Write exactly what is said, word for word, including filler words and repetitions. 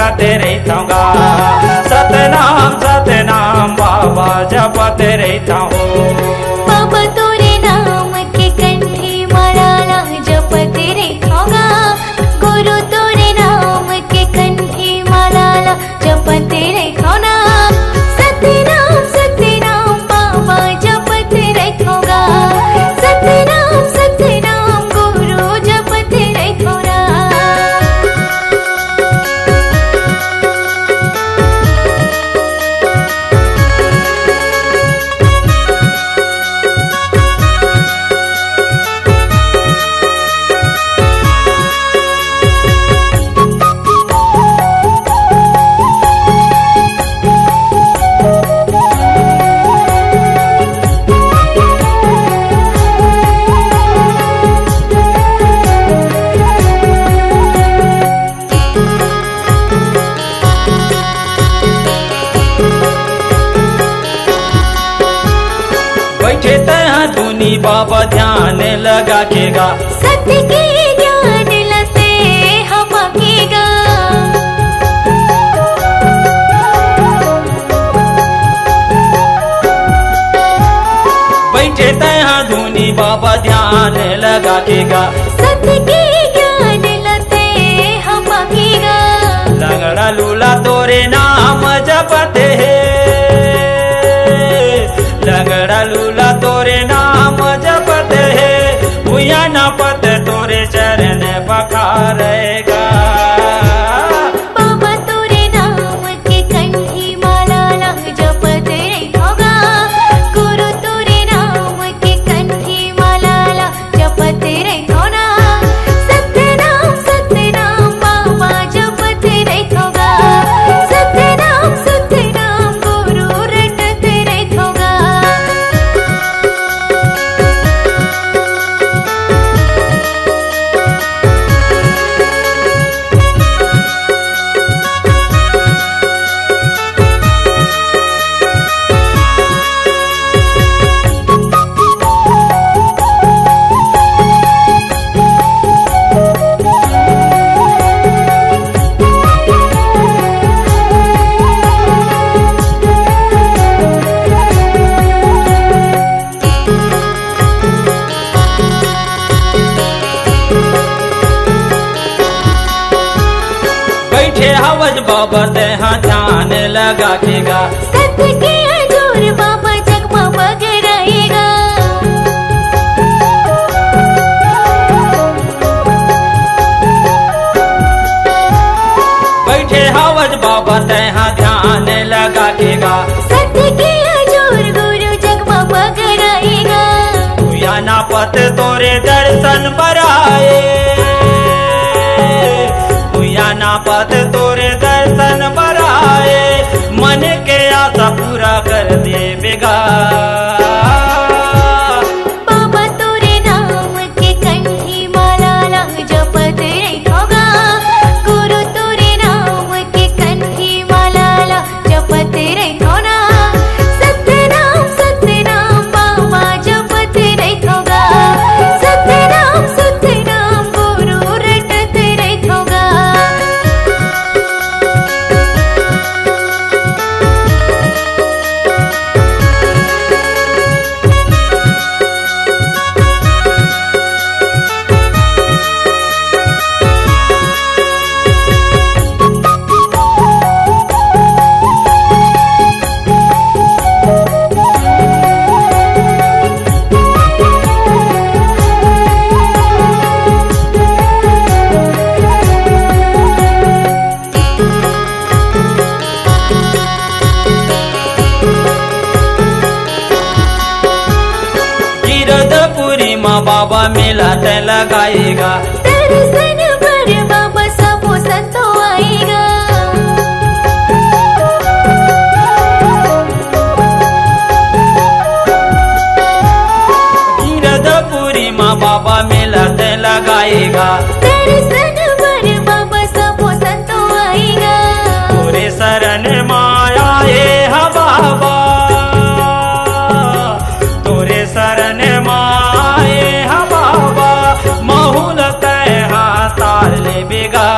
जपत रहिथौं गा, सतनाम सतनाम बाबा जपत रहिथौं। बाबा तोरे नाम के कंठी माला ला जपत रहिथौं गा, गुरु तोरे नाम के कंठी माला ला जपत रहिथौं ना। सतनाम सतनाम बाबा जपत रहिथौं गा, सतनाम सतनाम गुरु जपत रहिथौं ना। बइठे तैं हा धुनी बाबा ध्यान लगा के गा। सत्य के ज्ञान ला तैं हा पाके गा। बइठे तैं हा धुनी बाबा ध्यान लगा के गा। सत्य के ज्ञान ला तैं हा पाके गा। लंगड़ा लूला तोरे नाम जपत हे, लंगड़ा लूला तोरे नाम जपत हे, भुइयां नापत तोरे चरण पखारे गा। बाबा तोरे नाम के कंठी माला ला जपत रहिथौं गा, गुरु तोरे नाम के कंठी माला ला जपत रहिथौं ना। सतनाम सतनाम बाबा जपत रहिथौं गा, सतनाम सतनाम गुरु रटत रहिथौं गा। बइठे हवस बाबा तैं हा ध्यान लगा के गा। सत्य के अंजोर बाबा जगमग रहिगे गा। बइठे हवस बाबा तैं हा ध्यान लगा के गा। सत्य के अंजोर गुरु जगमग रहिगे गा। भुइयां नापत तोरे दर्शन बर आए, भुइयां नापत तोरे दर्शन बर आए, मन के आसा पूरा कर देबे गा। बाबा तोरे नाम के कंठी माला ला जपत रहिथौं गा, गुरु तोरे नाम के कंठी माला ला जपत रहिथौं ना। सतनाम सतनाम बाबा जपत रहिथौं गा, सतनाम सतनाम गुरु रटत रहिथौं गा। गिरधपुरी म बाबा मेला तैं लगाए गा। दर्शन बर बाबा सबो संतो आए गा। गिरधपुरी म बाबा मेला तैं लगाए गा। दर्शन बर बाबा सबो संतो आए गा। तोरे शरण म आए हा बाबा, तोरे शरण म आए हा बाबा, महूं ल तैं हा तार लेबे गा।